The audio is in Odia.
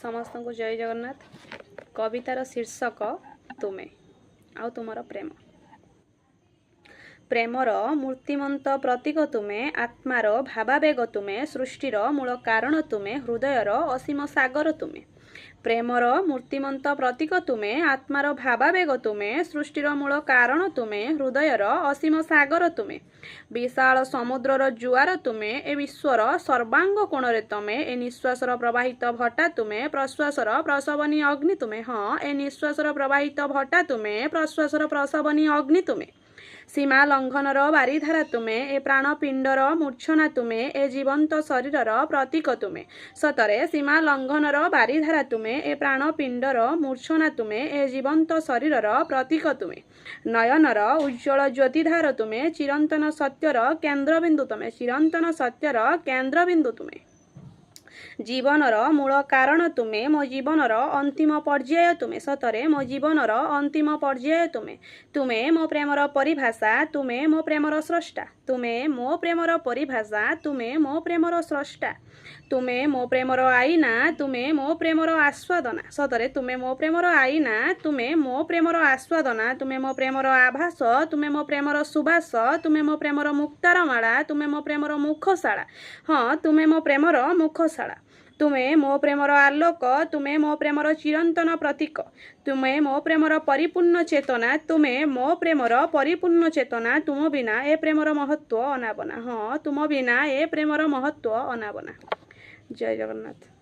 ସମସ୍ତଙ୍କୁ ଜୟ ଜଗନ୍ନାଥ। କବିତାର ଶୀର୍ଷକ ତୁମେ ଆଉ ତୁମର ପ୍ରେମ। ପ୍ରେମର ମୂର୍ତ୍ତିମନ୍ତ ପ୍ରତୀକ ତୁମେ, ଆତ୍ମାର ଭାବାବେଗ ତୁମେ, ସୃଷ୍ଟିର ମୂଳ କାରଣ ତୁମେ, ହୃଦୟର ଅସୀମ ସାଗର ତୁମେ। ପ୍ରେମର ମୂର୍ତ୍ତିମନ୍ତ ପ୍ରତୀକ ତୁମେ, ଆତ୍ମାର ଭାବାବେଗ ତୁମେ, ସୃଷ୍ଟିର ମୂଳ କାରଣ ତୁମେ, ହୃଦୟର ଅସୀମ ସାଗର ତୁମେ। ବିଶାଳ ସମୁଦ୍ରର ଜୁଆର ତୁମେ, ଏ ବିଶ୍ୱର ସର୍ବାଙ୍ଗ କୋଣରେ ତମେ। ଏ ନିଶ୍ୱାସର ପ୍ରବାହିତ ଭଟ୍ଟା ତୁମେ, ପ୍ରଶ୍ୱାସର ପ୍ରସବନୀ ଅଗ୍ନି ତୁମେ। ହଁ, ଏ ନିଶ୍ୱାସର ପ୍ରବାହିତ ଭଟ୍ଟା ତୁମେ, ପ୍ରଶ୍ୱାସର ପ୍ରସବନୀ ଅଗ୍ନି ତୁମେ। ସୀମା ଲଙ୍ଘନର ବାରିଧାରା ତୁମେ, ଏ ପ୍ରାଣପିଣ୍ଡର ମୂର୍ଚ୍ଛନା ତୁମେ, ଏ ଜୀବନ୍ତ ଶରୀରର ପ୍ରତୀକ ତୁମେ। ସତରେ ସୀମା ଲଙ୍ଘନର ବାରିଧାରା ତୁମେ, ଏ ପ୍ରାଣପିଣ୍ଡର ମୂର୍ଚ୍ଛନା ତୁମେ, ଏ ଜୀବନ୍ତ ଶରୀରର ପ୍ରତୀକ ତୁମେ। ନୟନର ଉଜ୍ଜ୍ୱଳ ଜ୍ୟୋତିଧାର ତୁମେ, ଚିରନ୍ତନ ସତ୍ୟର କେନ୍ଦ୍ରବିନ୍ଦୁ ତୁମେ, ଚିରନ୍ତନ ସତ୍ୟର କେନ୍ଦ୍ରବିନ୍ଦୁ ତୁମେ। ଜୀବନର ମୂଳ କାରଣ ତୁମେ, ମୋ ଜୀବନର ଅନ୍ତିମ ପର୍ଯ୍ୟାୟ ତୁମେ। ସତରେ ମୋ ଜୀବନର ଅନ୍ତିମ ପର୍ଯ୍ୟାୟ ତୁମେ। ତୁମେ ମୋ ପ୍ରେମର ପରିଭାଷା, ତୁମେ ମୋ ପ୍ରେମର ସ୍ରଷ୍ଟା। ତୁମେ ମୋ ପ୍ରେମର ପରିଭାଷା, ତୁମେ ମୋ ପ୍ରେମର ସ୍ରଷ୍ଟା। ତୁମେ ମୋ ପ୍ରେମର ଆଇନା, ତୁମେ ମୋ ପ୍ରେମର ଆସ୍ୱାଦନା। ସତରେ ତୁମେ ମୋ ପ୍ରେମର ଆଇନା, ତୁମେ ମୋ ପ୍ରେମର ଆସ୍ୱାଦନା। ତୁମେ ମୋ ପ୍ରେମର ଆଭାସ, ତୁମେ ମୋ ପ୍ରେମର ସୁବାସ, ତୁମେ ମୋ ପ୍ରେମର ମୁକ୍ତାର ମାଳା, ତୁମେ ମୋ ପ୍ରେମର ମୁଖଶାଳା। ହଁ, ତୁମେ ମୋ ପ୍ରେମର ମୁଖଶାଳା। ତୁମେ ମୋ ପ୍ରେମର ଆଲୋକ, ତୁମେ ମୋ ପ୍ରେମର ଚିରନ୍ତନ ପ୍ରତୀକ, ତୁମେ ମୋ ପ୍ରେମର ପରିପୂର୍ଣ୍ଣ ଚେତନା, ତୁମେ ମୋ ପ୍ରେମର ପରିପୂର୍ଣ୍ଣ ଚେତନା। ତୁମ ବିନା ଏ ପ୍ରେମର ମହତ୍ଵ ଅନାବନା। ହଁ, ତୁମ ବିନା ଏ ପ୍ରେମର ମହତ୍ଵ ଅନାବନା। ଜୟ ଜଗନ୍ନାଥ।